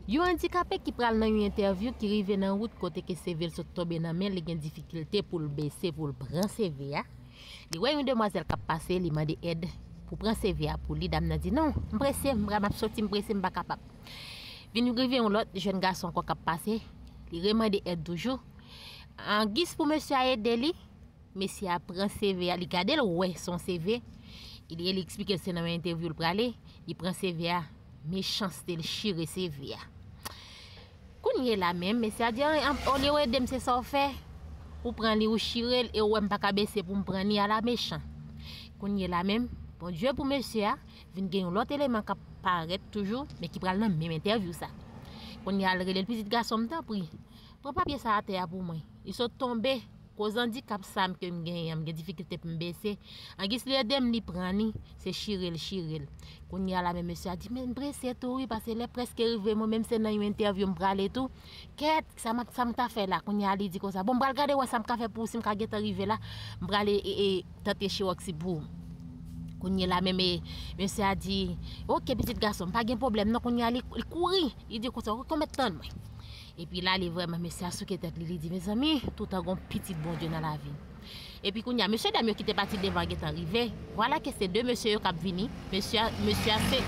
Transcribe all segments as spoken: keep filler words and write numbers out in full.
Yon andikape ki pral nan yon entèvyou ki rive nan wout kote ke C V l sot tonbe nan men l, li gen difikilte pou l bese, pou l pran C V a. Li wè yon demwazèl k ap pase, li mande èd pou pran C V a pou li. Dam nan di, "Non, m prese, m pra-, m ap soti, m prese, m pa kapab." Vin rive yon lòt jèn gason ankò k ap pase, li remande èd toujou. An giz pou mesye a ede li, mesye a pran C V a, li gade l, wè se yon C V, li, li eksplike l se nan yon entèvyou l prale, li pran C V a, mechanste, l chire C V a. Kounye la menm, mesye a di, "An, an, olye w ede m, se sa w fè? Ou pran li, ou chire l, e ou wè m pa ka bese pou m pran li, ala mechan." Kounye la menm, Bondye pou mesye a, vin gen yon lòt eleman k ap parèt toujou, men ki pral nan menm entèvyou sa. Kounye a, l rele l, "Pitit gason m, tanpri, pran papye sa atè a pou mwen." Li sot tonbe, koz andikap sa m ke m genyen an, m gen difikilte pou m bese. An giz li ede m, li pran li, se chire l, chire l. Kounye a la menm mesye a di, "Men m prese tou wi, paske lè prèske rive, mwen menm se nan yon entèvyou m prale tou. Kèt, sa m, sa m ta fè la?" Kounye a li di konsa, "Bon, m pral gade wè sa m ka fè pou ou, si m ka gentan rive la, m prale e, e, tante Chiroxy pou ou." Kounye la menm, e, mesye a di, "Ok, pitit gason, pa gen pwoblèm non." Kounye a li, li kouri, li di konsa, "Ok, ou mèt tann mwen." Epi la, li vrèman, mesye a souke tèt li, li di, "Mezanmi, toutan gon pitit Bondye nan lavi." Epi kounye a, mesye dam yo ki te pati devan an gentan rive. Vwala ke se de mesye yo k ap vini. Mesye a, mesye a se,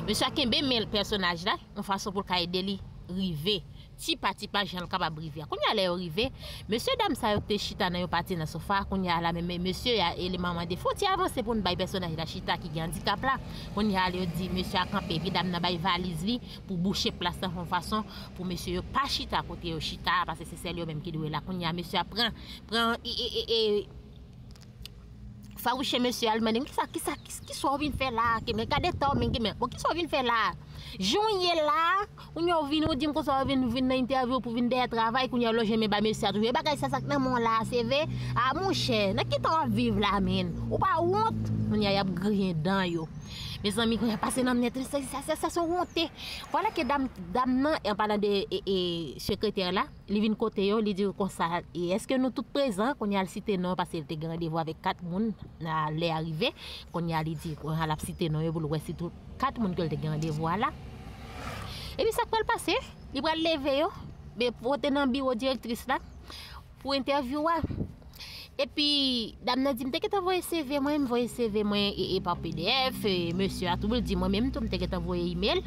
mesye a kenbe men pèsonaj la, yon fason pou l ka ede li rive. Ti pa ti pa, jan l kapab rive a. Kounye a, lè yo rive, mesye dam sa yo te chita nan yon pati nan sofa. Kounye a la, men, men mesye a, eleman mande, "Fon ti avanse pou n bay pèsonaj la chita ki gen andikap la." Kounye a, yo di, mesye a kanpe, epi dam nan bay valiz li pou bouche plas lan, fè yon fason pou mesye yo pa chita kote yo chita, paske se sèl yo menm ki dwe la. Kounye a, mesye a pran, pran, e, e, e, e, fawouche mesye a, li mande, "Kisa, kisa, kis-, kisa w vin fè la? Ki men, gade ta w, men, ki men, bon, kisa w vin fè la? Jan w ye la, kounye a w vin, ou di m konsa w vin, vin nan entèvyou pou vin dèyè travay, kounye a w lonje men ba mesye a toujou. E bagay sa, sa k nan men w la, C V? A, monchè, nan ki tan w ap viv la, menn? Ou pa wont?" Kounye a, y ap griyen dan yo. Mezanmi, kounye a pase nan nèt, sa, sa, sa, sa se wonte. Vwala ke dam, dam nan, an palan de, e, e, sekretè la, li vin kote yo, li di yo konsa, "E èske nou tout prezan?" Kounye a l site non, paske l te gen randevou avèk kat moun, a, lè a rive. Kounye a li di, kounye a l ap site non yo pou l wè si tout kat moun ke l te gen randevou a la. Epi sa k pral pase, li pral leve yo, be, pote nan biwo direktris la pou entèvyou a. Epi, dam nan di, "M te gentan voye C V mwen, m voye C V mwen e, e pa P D F, e mesye a tou, li di, mwen menm tou, m te gentan voye imèl."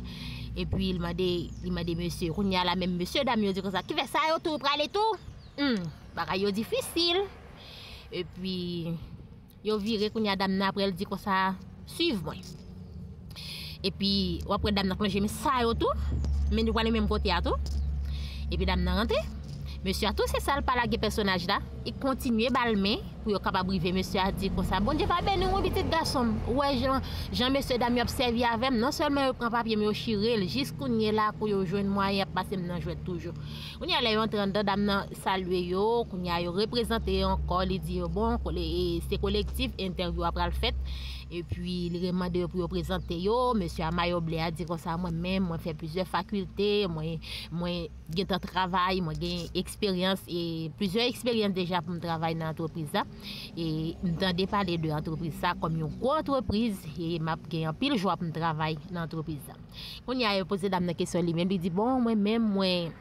Epi, li mande, li mande mesye, kounye a la menm mesye dam yo di konsa, "Ki fè sa yo tou, yo prale tou?" Hmm, bagay yo difisil. Epi, yo vire, kounye a dam nan apre l di konsa, "Swiv mwen." Epi, w ap wè dam nan k lonje men sa yo tou. Men nou prale menm kote a tou. Epi dam nan rantre. Mesye a tou, se sa l pa lage pèsonaj la. Li kontinye ba l men pou yo kapab rive. Mesye a di konsa, "Bondye va beni w, wi, pitit gason m." Ou wè jan, jan mesye dam yo ap sèvi avè m. Non sèlman yo pran papye m, yo chire l. Jis kounye la, kou yo jwenn mwayen ap pase m nan jwèt toujou. Kounye a, lè yo antre anndan, dam nan salye yo. Kounye a, yo reprezante yo ankò. Li di yo, bon, kole-, e, se kolektif, entèvyou a pral fèt. Epi, li remande yo pou yo prezante yo. Mesye a mayo ble a di konsa, mwen menm, mwen fè plizyè fakilte, mwen, mwen gentan travay, mwen gen eksperyans, e plizyè eksperyans deja pou m travay nan antrepriz la. E m tande pale de antrepriz sa kòm yon gwo antrepriz, e m ap gen anpil jwa pou m travay nan antrepriz la. Kounye a, yo poze dam nan kesyon li menm, li di, bon, mwen menm, mwen,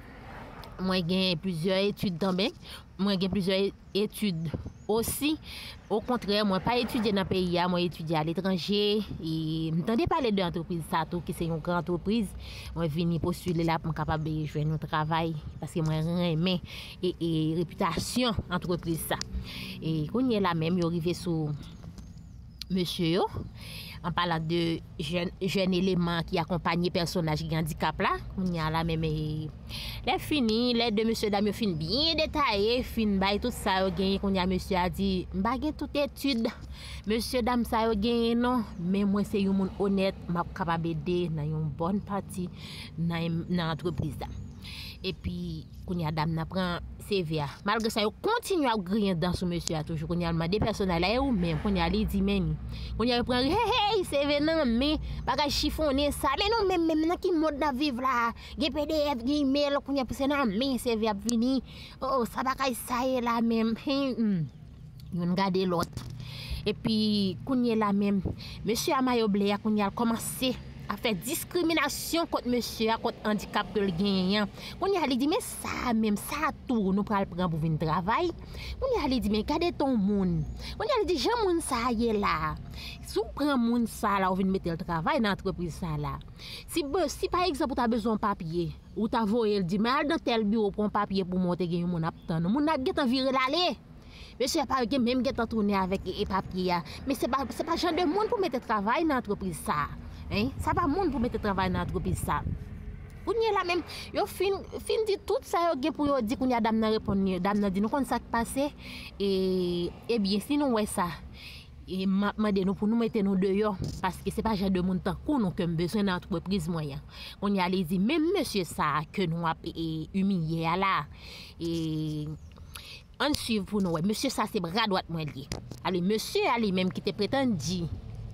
mwen gen plizyè etid tanmen, mwen gen plizyè etid osi. Okontrè, mwen pa etidye nan peyi a, mwen etidye aletranje. E m tande pale de antrepriz sa tou, ki se yon gran antrepriz. Mwen vini postile la pou m kapab jwenn yon travay, paske mwen renmen e, e repitasyon antrepriz sa. E kounye la menm, yo rive sou mesye yo, an palan de jèn, jèn eleman ki akonpanye pèsonaj ki gen andikap la. Kounye a la menm, e, lè fini, lè de mesye dam yo fin byen detaye, fin bay tout sa yo genyen, kounye a mesye a di, m pa gen tout etid mesye dam sa yo genyen non, men mwen se yon moun onèt, m ap kapab ede nan yon bòn pati nan, nan antrepriz la. Epi, kounye a dam nan pran C V a. Malgre sa, yo kontinye ap griyen dan sou mesye a toujou. Kounye a, l mande pèsonaj la, e ou menm? Kounye a, li di, men ni. Kounye a, yo pran ri, hey, hey, C V nan men, bagay chifonnen sa. Men nou menm, menm nan ki mond n ap viv la? Gen P D F, gen imèl, kounye a, se nan men C V ap vini. Oh, oh, sa bagay sa ye la menm? Hen, hmm. Youn gade lòt. Epi, kounye la menm, mesye a mayo ble a, kounye a, l kòmanse ap fè diskriminasyon kont mesye a, kont andikap ke l genyen an. Kounye a, li di, men sa menm, sa tou, nou pral pran pou vin travay. Kounye a, li di, men gade ton moun. Kounye a, li di, jan moun sa a ye la a. Si w pran moun sa a la, ou vin mete l travay nan antrepriz sa a la. Si, be- si pa egzanp, ou ta bezwen yon papye, ou ta voye l di, men al nan tèl biwo pran papye pou mwen, ou te gen yon moun ap tann ou. Moun nan ap gentan vire l ale. Mesye a pa gen menm gentan tounen avèk e, e papye a. Men se pa, se pa jan de moun pou mete travay nan antrepriz sa a. Hein? Sa pa moun pou mete travay nan antrepriz sa a. Kounye la menm, yo fin, fin di tout sa yo gen pou yo di, kounye a dam nan reponn li. Dam nan di, nou konn sa k pase? E, ebyen, si nou wè sa, e, m ap mande nou pou nou mete nou deyò, paske se pa jan de moun tankou nou ke m bezwen nan antrepriz mwen an. Kounye a, li di, menm mesye sa a ke nou ap, e, imilye a la, e, ann swiv pou nou wè. Mesye sa se bra dwat mwen li ye. Ale, mesye a li menm ki te pretann di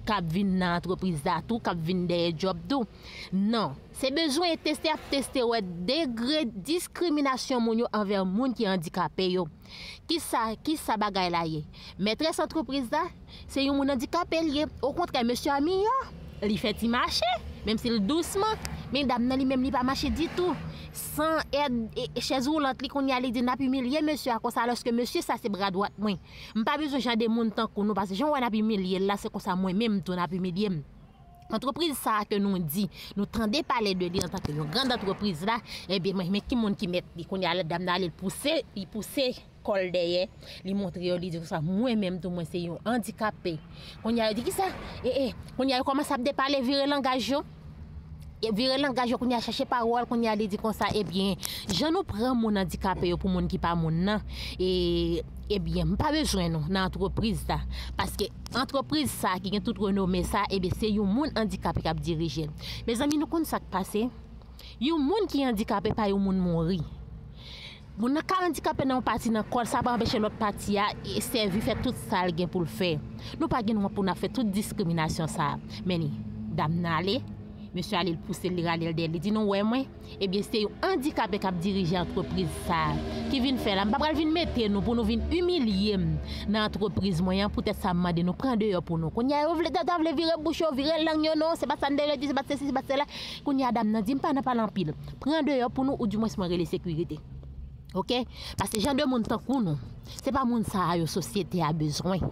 k ap vin nan antrepriz la tou, k ap vin dèyè djòb tou. Non, se bezwen teste ap teste wè degre diskriminasyon moun yo anvè moun ki andikape yo. Kisa, kisa bagay la ye? Mètrès antrepriz la, se yon moun andikape l ye. Okontrè, mesye a miyò. Li fè ti mache, menm si l dousman. Men dam nan li menm, li pa mache ditou. San èd, e, e, chèz woulant li, kounye a li di n ap imilye mesye a konsa, alòske mesye sa se bra dwat mwen. M pa bezwen jan de moun tankou nou, paske jan w wè n ap imilye l la, se konsa mwen menm tou n ap imilye m. Antrepriz sa a ke nou di, nou tande pale de li antanke yon grand antrepriz la, ebyen, men, men ki moun ki mèt li? Kounye a, dam nan ale, l pouse, li pouse kò l dèyè, li montre yo, li di konsa, mwen menm tou, mwen se yon andikape. Kounye a, yo di, kisa? E, e, kounye a, yo kòmanse ap depale, vire langaj yo. E vire langaj yo, kounye a, chache pawòl, kounye a, li di konsa, ebyen, jan nou pran moun andikape yo pou moun ki pa moun nan, e, ebyen, m pa bezwen nou nan antrepriz sa. Paske antrepriz sa ki gen tout renome sa, ebyen, se yon moun andikape k ap dirije l. Mezanmi, nou konn sa k pase? Yon moun ki andikape pa yon moun mouri. Moun nan ka andikape nan yon pati nan kò l, sa pa anpeche lòt pati a, e, sèvi fè tout sa l gen pou l fè. Nou pa gen dwa pou n ap fè tout diskriminasyon sa a. Men ni, dam nan ale, mesye ale, l pouse l, li rale l dèyè l, li di, nou wè mwen, ebyen, se yon andikape k ap dirije antrepriz sa a, ki vin fè la. M pa pral vin mete nou pou nou vin imilye m nan antrepriz mwen an, poutèt sa m mande nou pran deyò pou nou. Kounye a, yo vle, ta, ta vle vire bouch yo, vire lang yo, non, se pa sa n te vle di, se pa sesi, se pa sela. Kounye a, dam nan di, m pa nan pale anpil. Pran deyò pou nou, oudimwens mwen rele sekirite. Oke? Paske jan de moun tankou nou, se pa moun sa a yo sosyete a bezwen.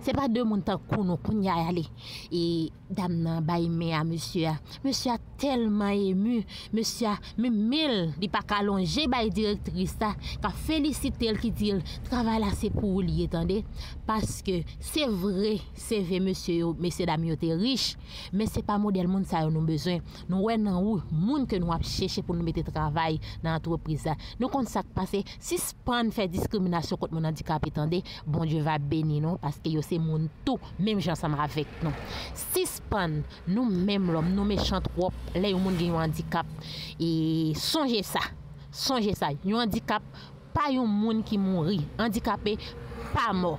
Se pa de moun tankou nou, kounye a, ale. E dam nan bay men a mesye a. Mesye a tèlman emu. Mesye a, men men l, li pa ka lonje bay direktris la, k ap felisite l, ki di l, travay la se pou ou li ye, tande. Paske se vre, se vre, mesye yo, mesye dam yo te rich, men se pa modèl moun sa yo nou bezwen. Nou wè nan ou, moun ke nou ap chèche pou nou mete travay nan antrepriz la. Nou konn sa k pase, sispann fè diskriminasyon kont moun andikape, tande. Bondye va beni nou, paske yo se moun tou, menm jan ansanm avèk nou. Sispann, nou menm lòm, nou mechan twòp, lè yon moun gen yon andikap. E sonje sa, sonje sa, yon andikap pa yon moun ki mouri. Andikape pa mò.